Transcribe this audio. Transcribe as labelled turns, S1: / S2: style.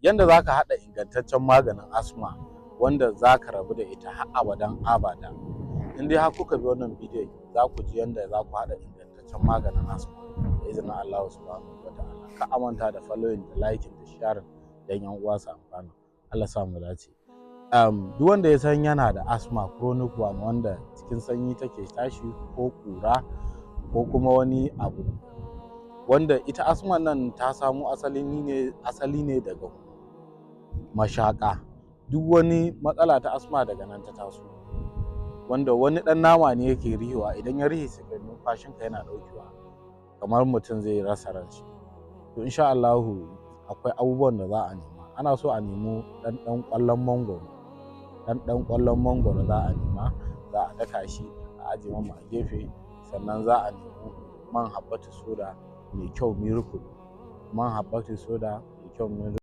S1: Yanda za ka haɗa ingantaccen maganin asma wanda za ka rabu da ita har abadan abada. In dai har kuka bi wannan bidiyon, za ku ji yanda za ku haɗa ingantaccen maganin asma da izinin Allahu subhanahu wa ta'ala. Kar a manta da following da liking da sharing don 'yan uwa su amfana. Allah sa mu dace. Duk wanda ya san yana da asma chronic one, wanda cikin sanyi take tashi ko ƙura ko kuma wani abu, wanda ita asma nan ta samo asali ne daga mashaƙa. Duk wani matsala ta asma daga nan ta taso, wanda wani ɗan nama ne yake rihewa. Idan ya rihe, sai ka numfashinka yana ɗaukewa kamar mutum zai rasa ranshi. To, insha Allahu akwai abubuwan da za a nema. Ana so a nemi ɗan ɗan ƙwallon mangwaro. Ɗan ɗan ƙwallon mangwaro za a nema, za a daka shi a ajiye mamu a gefe. Sannan za a nemi man habbatu soda mai kyau, miracle, man habbatu soda mai kyau, miracle.